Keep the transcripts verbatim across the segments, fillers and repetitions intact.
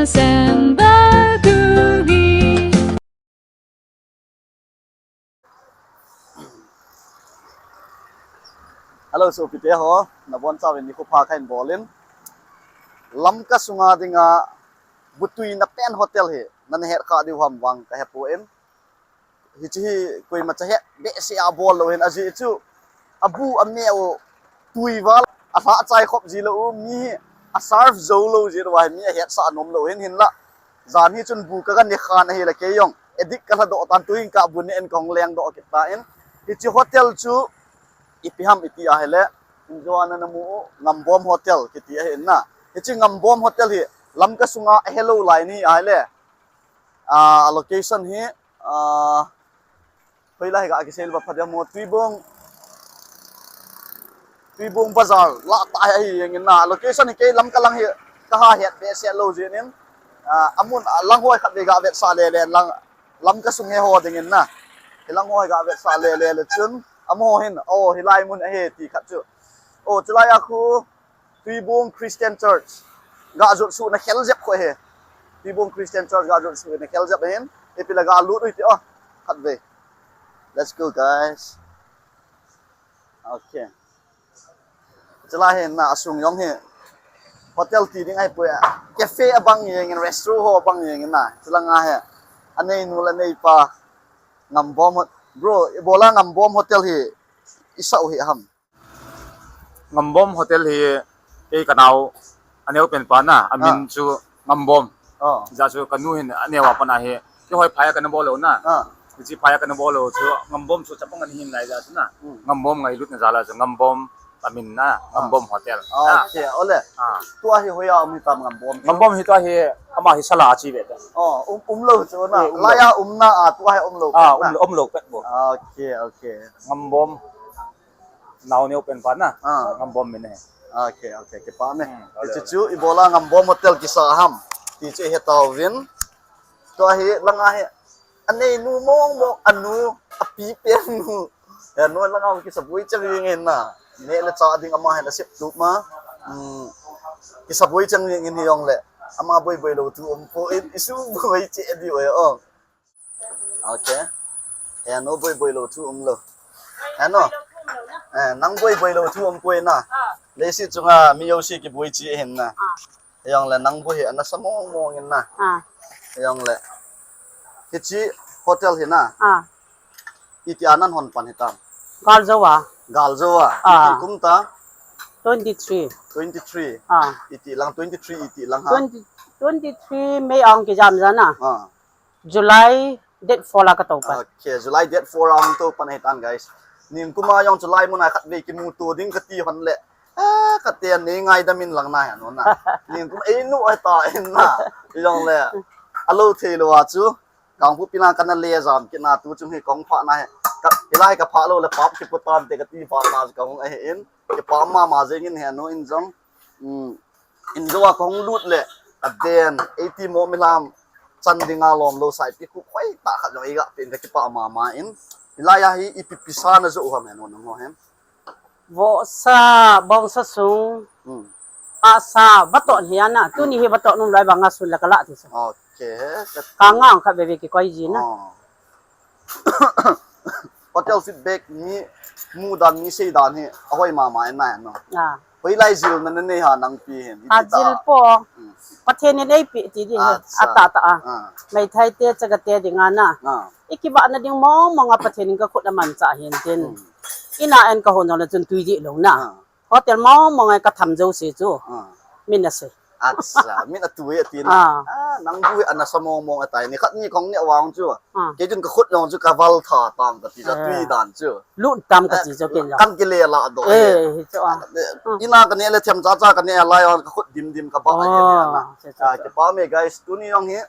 December kuni. Hello, sopite ho, nabonchauvin nikho pha kahin bolin. Lamka sunga dinga butui napen hotel hi nana het kha diu ham vang kahepon. Hiche hi koimacha het behseh a bol lou hin, ajeh chu abu ameh u tui val a lha chai khop ji lou u, mi hi a serve jou lou jeh uva hi mi ahetsah nom lou hin, hinlah jan hi chun bu kaga ne khan ahile kei jong addict kalha doh tan, tuin kabu ne in kahung leng doh kit tan. Hiche hotel chu ipi ham iti ahile, injo a nana mu u Ngambom Hotel kiti ahi in na. Hiche Ngambom Hotel hi Lamka sunga ahelou lai nahi ahile, a location hi, a, hoilai hi ga kisei le pha dia mo, Tuibong, Tuibong Bazar lah tah hi ahi jeng in na. Location hi kei Lamka lang hi kaha het behseh lou jeh in, a, amun, a, lang ho hi khatvei ga vetsah lele lang, Lamka sung he ho dingin na. Hilang ho hi ga vetsah lele le chun amaho hin, o, hilai mun ahi ti khat chu. O, chulai a khu Tuibong Christian Church ga jot suhna khel jep khu ahi. Tuibong Christian Church ga jot suhna khel jep ahin. Ipi le ga lut u hite o. Khatvei. Let's go, guys. Okay. Chulai hi na, asung jong hi hotel ti ding ahipoi. Cafe abang jeng in, restaurant ho abang jeng in na. Chulanga hi aneinu le aneipa Ngambom Hot-, bro, ibola Ngambom Hotel hi isah u hi ham? Ngambom Hotel hi kei kanao, aneo pen pa na, amin chu Ngambom. Oh. Hijeh chun kanu hin aneo a pat na hi, kihoi phai a kana bol lou na. Ah. Hiche phai a kana bol lou chu Ngambom chu chapang ana hin lai jeh chun na. Hmm. Ngambom ngailutna jal a chu Ngambom amin na, Ngambom Hotel. Ah, okay, ole. Ah. Tua hi hoiya um hitam Ngambom chu? Ngambom hi tua hi ama hi sala a chi ve ta. Oh, um, um lou chu na. Eh, um lou. Laiya um na, a tua hi um lou pet na. Ah, um lou, um lou pet bou. Okay, okay. Ngambom. Nao neo pen pa na. Ah. Ngambom min ahi. Okay, okay, kipa me. Hmm, ole, ole. Hiche chu ibola Ngambom Hotel kisa ham ti chu ihe tauvin. Tua hi langa hi aneinu mong mong, anu, api pen nu. Anu langa kisa boi chang jeng in na. Neh le chah ding ama hin asep tup ma. Hmm. Kisa boi chang jeng in hijongle, ama boi boi lou thu um poi, isu boi cheh diu ahi o. Okay. Henu boi boi lou thu um lou. Henu. Eh, nang boi boi lou thu um poi na. Ah. Leiset chunga mi jouse kiboi cheh ahin na. Ah. Hijongle nang boi hi ana sa mong mong in na. Ah. Hijongle, hiche hotel hi na. Ah. Iti a nahon pan hitam? Galjou a. Galjou a. Ah. Iti kum ta? Twenty-three. Twenty-three. Ah. Iti lang twenty-three, iti lang ha? Twenty, twenty-three May a hung kijam jeh a na. Ah. July date four la katou pan. Okay, July date four a hung tou pan ahitan, guys. Ningkum a jong July mun a khatvei kimuto ding kati hon le, eh, kati a nei ngaidam in lang na hi anu na. Ningkum einu ahitan na. Hijongle, alou thei lou a chu Kangpokpi lang kana le jam kit na, tu chung hi kahung phah na hi. Ka, hilai hi kaphah lou le pap kipu tante kati phat na chu kahung ahi in. Kipa mama jeng in hi anu in jong. Hmm. Injo a kahung lut le, kaden, eiti mo milam, chan dinga lom lou saipi khu khoi tah khat jong eiga pen kakipa mama in. Hilai a hi ipi ipi sa najoh u ham henu nangho hin? Vohsa, bongsa sung, hmm, ahsa, vaton hi ana. Tuni hi vaton um lou vanga sun la kala ti sa. Okay. Ka ngang khat veve kikoi ji na. Oh. Hotel feedback mi mu dan, mi sei dan hi ahoi mama in na no. Ah. Hoilai jilna nanei ha nangpi hin? Ajil po. Hmm. Pathen in eipe ti di hi. Acha. Ata ta a. Ah. Meithai te chaga te dinga na. Ah. Ikivah na ding mong mong a Pathen in kakhut amanchah hin tin. Hmm. Ina en kahon jong le chun tui dih lou na. Ah. Hotel mong mong a katham jouse chu. Ah. Min asei. Acha, min atui ati na. Ah. Ah, nang bu hi ana sa mong mong atai. Nikhat ni kahung neh vang chu. Ah. Kei chun kakhut jong chu kaval tha tam kati chu, ah, tui dan chu. Lut tam kati chu kei jong. Kan kile la doh. Eh, hi chu a. Ah. Ina kaneh le themcha cha kaneh lai a kakhut dim dim kabah ahi na. Ah, chu, chu, ah, chu. Kipa me guys, tuni jong hi,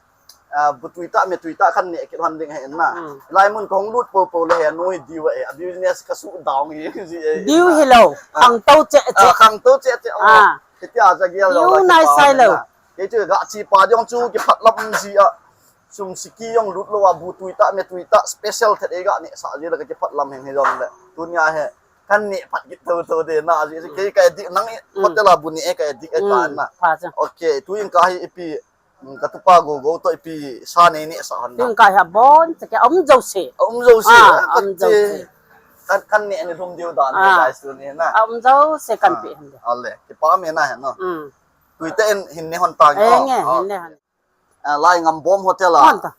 ah, bu tui tah, me tui tah khat neh kit hon ding ahi na. Hmm. Lai mun kahung lut po po le henu hi diu ahi, a business kasuh down hi ji ahi. Diu hilou, ah, khangtou cheh cheh. Ah, khangtou cheh cheh. Oh. Ah. Hitia jagel lou la kipa me na. Diu naisai lou. Kei chu ga chi pa jong chu kiphat lam ji a. Sum siki jong lut lou a bu tui tah, me tui tah, special thet eiga neh sah ji la kakiphat lam heng hijongle. Tunia hi kaneh phat kit thotho de na ji, kei ka addict nang, hmm, hotel a bu neh ka addict ahi ta na. Hmm, pha cha. Okay, tuin ka hi ipi Katupa Gogo toh ipi sa nei neh sah hon na. Tingkai ha bon, te ke um jouse. Um jouse. Ah, um jouse. Kan, kan neh ni lhum diu dan ni guys tu ni na. Um jouse kan pe hen. Ale, kipah me na hen no. Tuite in hin neh hon tang. Eh, nge, hin neh hon. Ah, Laingam Bom Hotel a. Hon ta.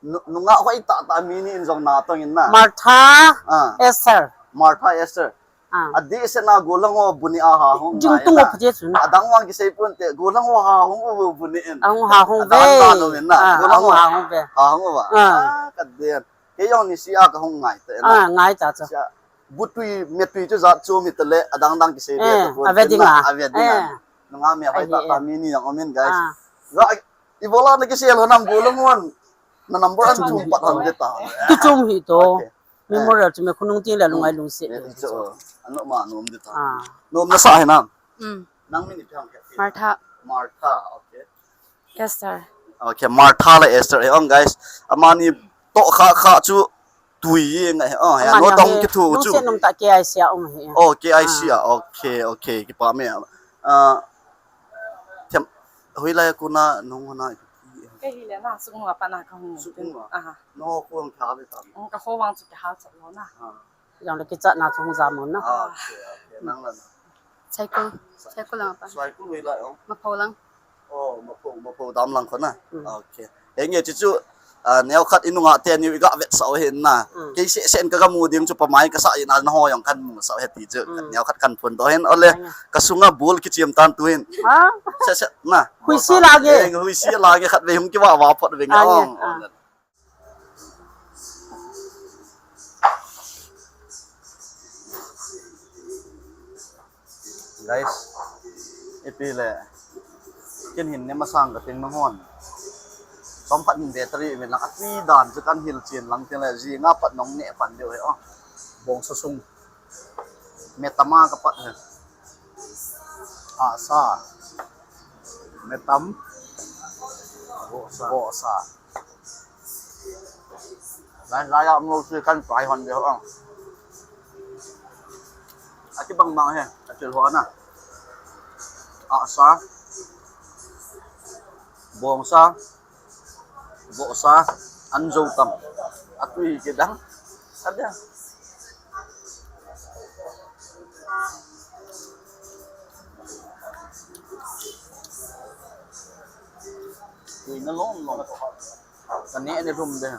Nungah hoi tah tah mi ni in jong na tong in na. Martha, Esther. Martha Esther. Adeh se na gollhang ho bu ni a ha hung. Jing tung ho pha je chu na. Adang vang kisei pon te gollhang ho ha hung u bu ni in. Ahung ha hung ve. Adang dan um in na. Gollhang ho ha hung ve. Ha hung u va. Ah, ka den. Kei jong ni sia ka hung ngai te na. Ah, ngai ta chu. Butui, metui chu jat chu mi te le adang dang kisei ve. Eh, ave ding a. Ave ding a. Nungah mi hoi tah tah mi ni jong um in guys. Ga, ibola na kisei lo nam gollhang hon. Na number an thum pat hon de ta. Kichum hi to. Memorial chu me khonung tin le lungai lungset. Anu ma nom de ta. Nom na sa he nam. Nang min ipi ham? Martha. Martha, okay. Esther. Okay, Martha le Esther. Eh, ong guys. Amani toh kha kha chu tui ye ngai. Oh, ya no tong kithu chu. Nung se nung ta K I C a um he. Oh, K I C a. Okay, okay. Kipah me. Ah, them. Hoilai a kona nung hona. Kei hi le na suknung a pat na ka hung. Suknung a. Aha. No ko hung tha ve ta. Ka ho vang chu ke ha chat lo na. Jong le kichat na chung jam un na. Ah, okay, okay. Nang la na. Saikul. Saikul lang a pat. Saikul hoilai ong. Maphou lang. Oh, Maphou, Maphou dam lang ko na. Okay. Henge chu chu, ah, neo khat inunga te ni ga vetsah u hin na. Kei seh seh in ka ga mu ding chu pamai ka sa in a na ho jong kan mu sa u he ti chu. Neo khat kan phun to hin ole. Ka sunga bul kichim tan tu hin. Ha? Seh seh na. Huisi lage. Huisi lage khat ve hung kiva va phot ve nge ong. Guys, ipi le. Kin hin ne masang ka tin nang hon. Som khat hin battery min lang atui dan chu kan hil chin lang tin le ji nga pat nong ne pan deu he o. Bong sa sung. Me tama ka pat he. A sa. Me tam. Bo sa. Bo sa. Lai, lai a um lou chu kan pai hon deu ang. Akibang bang he, athil ho na. Asa. Bongsa. Bohsa. Anjo tam. Atui kidang. Ada. Tui na lom lom. Ka neh ni lum de.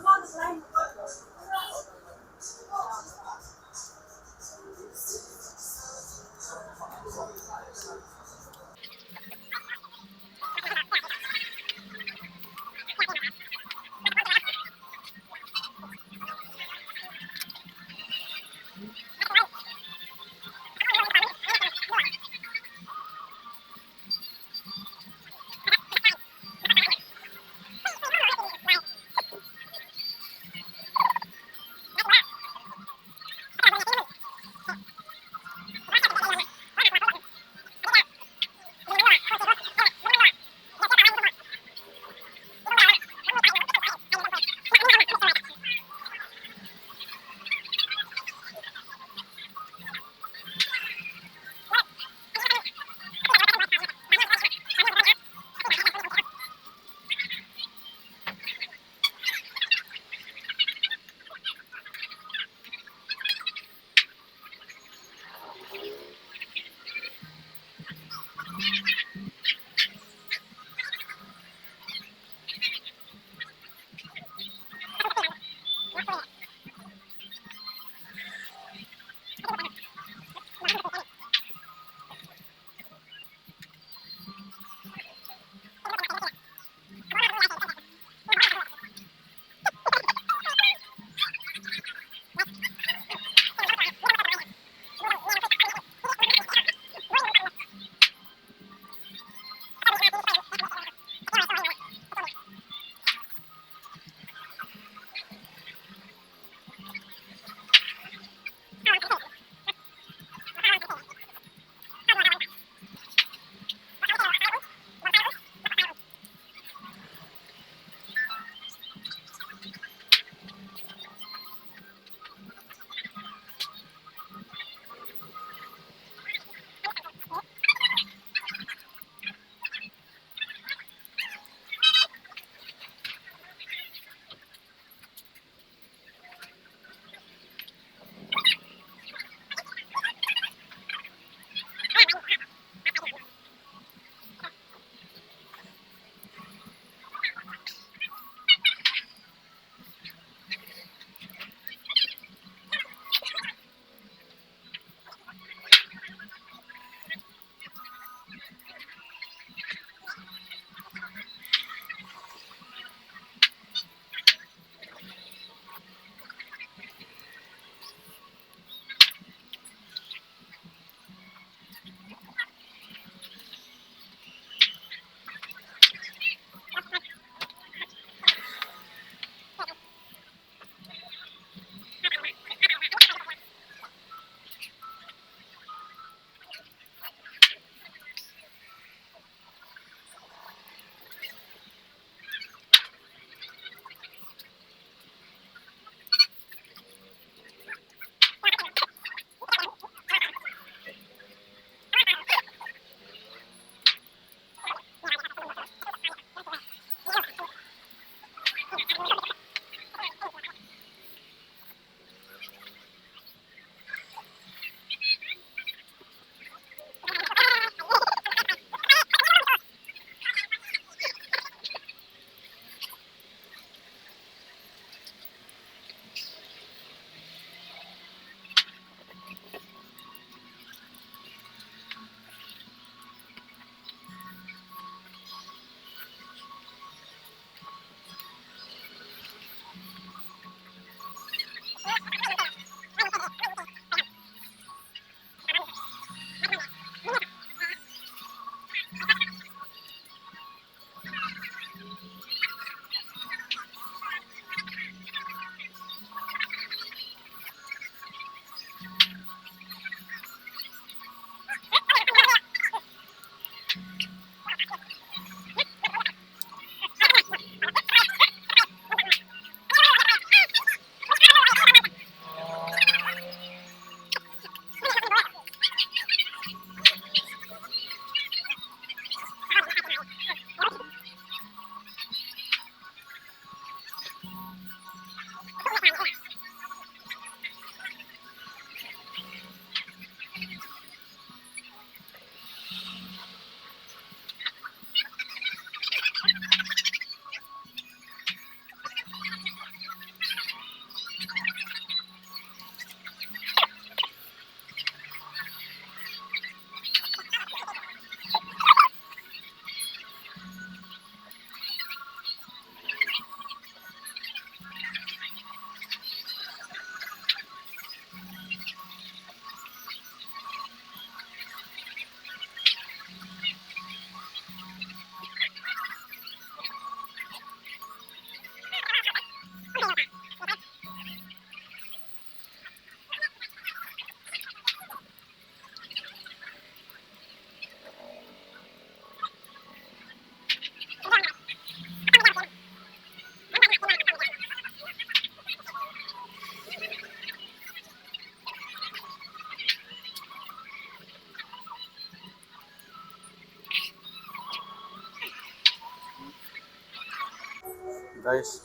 Guys.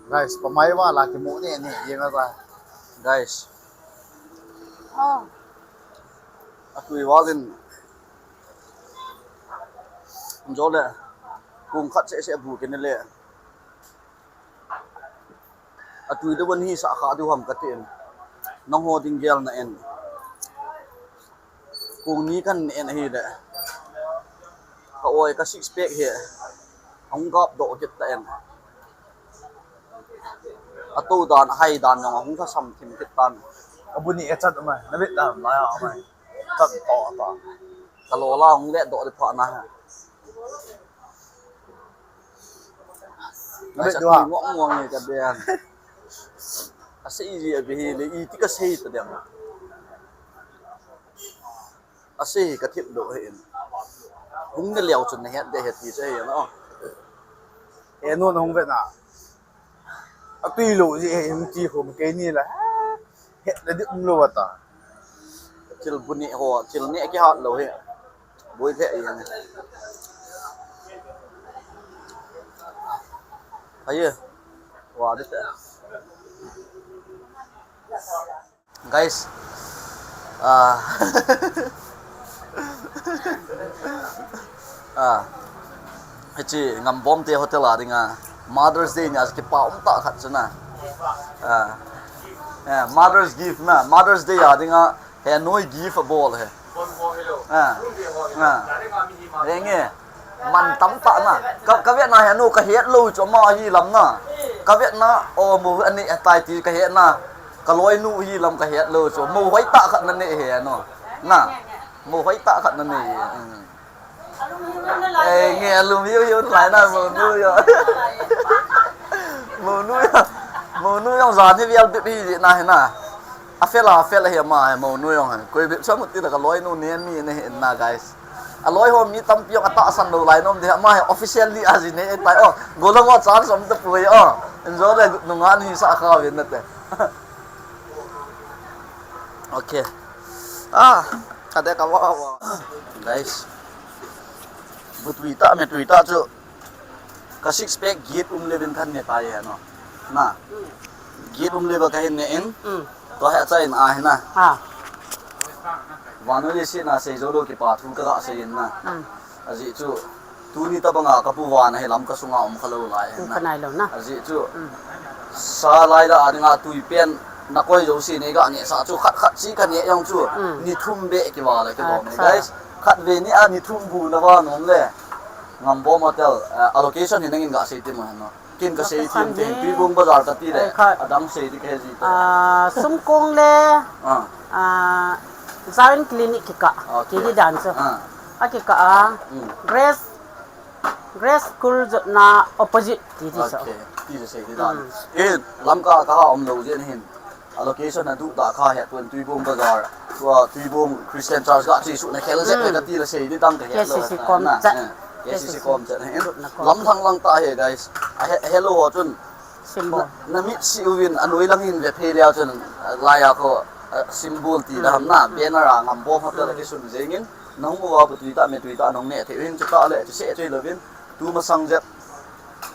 Guys, pamai vala kimu ne ne, yeng ava. Guys. Oh. Atui valin. Jole. Kung khat se se bu kene le. Atui deuh an hisah kha diu ham katin. Nangho ding gel na en. Kung ni kan en ahile. Ka oi ka six pack hi. Ahung gap doh kit ta en. Ato dan, ahai dan jong ahung lhasam thim kit tan. Abu ni e chat mai. Na vet dan lai a mai. Chat to ta. Ka lo la ahung let doh di pha na. Ngai sa tui muang muang nge ka bia. Asei ji a bia hi le iti ka sei ta diam. Asei ka thip doh hi in. Hung na liau chun na het de het ti sa hi na. E no na hung ve na. Atui lo ji hi hung ti khom kei ni la. Het na di um lo ta. Thil bu ni ho, thil ni ki hat lo hi. Bui the yang. Aye. Wa de te. Guys. Ah. Ah. Hichi Ngambom te hotel a dinga Mother's Day ni a kipa um ta khat chu na. Ah. Eh, Mother's gift na, Mother's Day a dinga He noi gift a bol he. Ah. Ah. He nge. Man tam ta na. Ka, ka vet na he nu ka het lo chu ama hi lam na. Ka vet na o mo ani atai ti ka het na. Ka loi nu hi lam ka het lo chu. Mo hoi ta khat na ne he no. Na. Mo hoi ta khat na ne. Hmm. Eh, nge alum hiu hiu lai na mo nu yo. Mo nu yo. Mo nu yo jan hi vial bip hi na he na. A fel a, a fel a hi ama hi mo nu yo he. Koi bip samu ti la ka loi nu ne mi ne he na, guys. A loi ho mi tampi yo ka ta san lo lai nom de ama hi officially a ji ne tai o. Go lo ngo chan som ta pui o. Enjoy le nu nga ni sa kha vin na te. Okay. Ah, ka de ka wa wa. Guys. Bu tui ta, me tui ta chu. Ka six pack git um le bin than ne ta ye no. Na. Git um le ba ka hin ne in. Mm. To he cha in a hin na. Ha. Vanu le si na sei jo lo kipa thu ka ga sei in na. Mm. Aji chu. Tuni tabanga ka pu vana hi lam ka sunga um kha lo lai. Um na. Ka nai lo na. Aji chu. Mm. Sa lai la a dinga tui pen na koi jo si ne ga ne sa chu khat khat si ka ne jong chu. Mm. Ni thum be ki va la ki lo ne. Guys. Khat ve ni a ni thum bu na va nom le. Ngambom Hotel, eh, a location hi nangin ga sei ti ma no. Kin ka sei thim thim, Tuibong Bazar ka ti le, adang sei ti ka he ji ta. Ah, Sumkong le, ah, Zion Clinic kikah, okay, kiti dan chu. Ah. A kikah a, mm, Grace, Grace School jotna opposite ti ti chu. Okay, ti chu sei ti dan. Mm. Kin, Lamka ka ha um lo jeh hin. A location a duh ta kha he tuan Tuibong Bazar, tua Tuibong Christian Church ga chi su na khel jep, mm, ka ti la sei ni tang ka he lo. K C C na, kom na, chat. Eh, K C C kom chat. Lam thang lang ta he, guys. A he, hello ho chun. Symbol. Na, na mit si uvin a noi lang in ve phei leu chun, lai a ko, eh, symbol ti la ham na, mm, banner a Ngambom Hotel a kisun jeng in. Nang uva bu tui ta me tui ta nong ne thei uvin chu ta le chu se chu lo vin. Tu masang jep.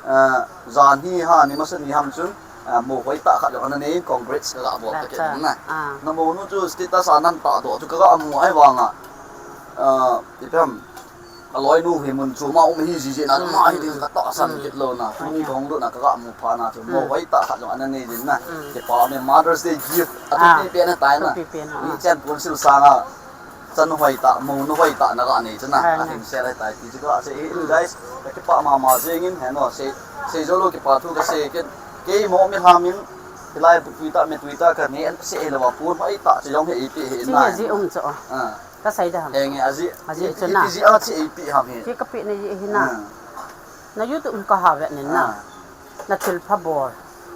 Ah, jan hi ha ni masa ni ham chun, ah, mo hoi ta khat jong ana nei, congrats ka ga bol ta ke na. Ah. Na mo nu chu status a nan ta doh chu ka ga mu ai vang a. Ah, ipi ham, a loi nu hi mun chu ma um hi ji ji na, mm, ma hi ding ka ta san, mm, kit lo na. Tuni kong lo na ka ga mu pha na chu mo, mm, hoi ta khat jong ana nei din na. Mm. Kipa me Mother's Day gift a, ah, thupi pen a tai na. Thupi pen a. Ni chen pun sil sang a. Chan hoi ta, mo nu hoi ta na ga nei chana. Ah, a na. Hin share hai tai ti chu ka sei in, mm, guys. Ka kipah mama jeng in, he no, sei, sei jo lo kipa thu ka sei ken. Kei mo mi ham in, hilai bu tui ta, me tui ta ka nei an sei lo va pu hoi ta, che jong he ipi he na. Ji um cho. Ah. Ka sei da ham. He nge aji. Aji chu na. Ji a che ipi ham he. Ki ka pi nei hi na. Ah. Na YouTube ka ha ve nen na. Ah. Na thil pha bol.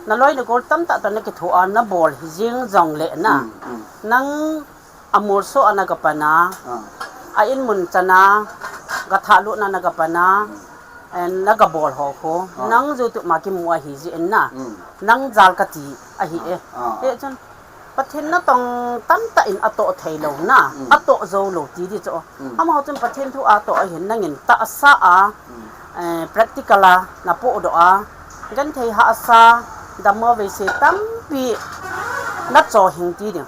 Na loi na gol tam ta ta na kithu a na bol hi jing jong le na. Mm, mm. Nang A mol so ana ka pana. Ah. A in mun chana, ka tha lu na na ka pana. Hmm. En na ka bol ho ko. Ah. Nang ju tu ma ki mu a hi ji en na. Hmm. Nang jal ka ti a hi e. Ah, ah. E chun. Pathen natong tamtah in atoh thei lou na, Mm. atoh jou lou ti di chu. Mm. Amaho chun Pathen thu atoh ahin nangin tahsa a, Mm. eh, practical a napoh doh a, genthei hahsa, dammo veise tampi nacho hing ti ding.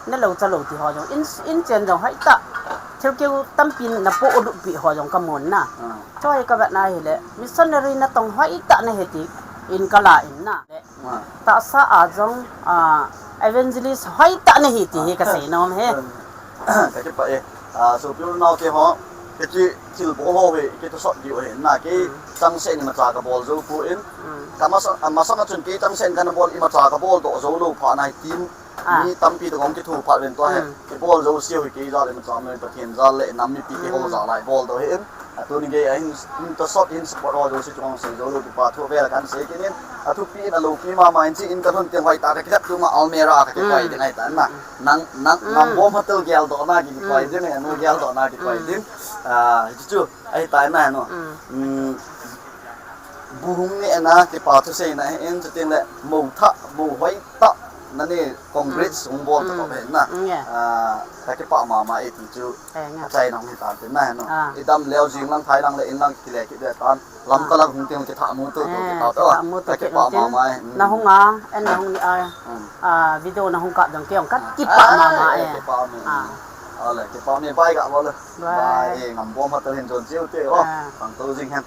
Nalou chalou ti ho jong, in, inchen jong hoitah, thilkeu tampi napoh lut pi ho jong kamun na. Ah. Choi kavet na hile, missionary natong hoitah nahi ti in kala in na. Ah. Tahsa a jong, ah, evangelist hoitah nahi ti hi kasei nom e. Um, kakipah e. Ah, so piu nau te ho, kaki thilbol ho hi, kithusot diu hi, na ki Hmm. changseh in imacha kabol jou poi. Hmm. Kamasa, ah, masang a chun ki changseh in kana bol, imacha kabol doh jou lou phat na hi team Ah. mi tampi toh kong kithu phat uvin tua hi. Hmm. Kibol jouse hi kei jal imacha umlou, Pathen jal le nam mipi kihou Hmm. jal a ibol doh hi. Atuni gei a hin, hin tosot hin support ho jouse chunga sei jou lou kipa thu vel kahin sei kit in. Athupi in aloupi mama in chi in kalhun teng hoitah a kakilep tuma Almera a kakikoi Hmm. ding ahitan na. Hmm. Nang, nang, Hmm. Ngamvom Hotel geldoh na kikoi Hmm. ding, anu geldoh na kikoi Hmm. ding. Ah, hichu chu ahitan na no. Hmm. Hmm. Bu hung neh na kipa thu seina hi in, chuteng le mou thah, mou hoitah nani congrats Hmm. hung bol ta Hmm. kop hi na. Hmm, yeah. Ah, kakipah mama e ti chu. Eh, nga. Achaina hung hitan tin na hi no. Ah. Idam leu jing lang thai lang le in lang kile kit le tan. Lam Ah. kalang hung teng kithahmu tu tu Eh, kithah tu. Kithahmu tu Kakipah kit mama e. Hmm. Nahung a, en nahung ni a, Hmm. ah, video nahung kap jong kei jong kakipah Ah, mama eh, e. Kipah me. Ah. Ale, kipah me, bye ga bol le. Bye. Bye, eh, Ngamvom Hotel hin jon cheu te, oh. Ah. Pang to jing hen.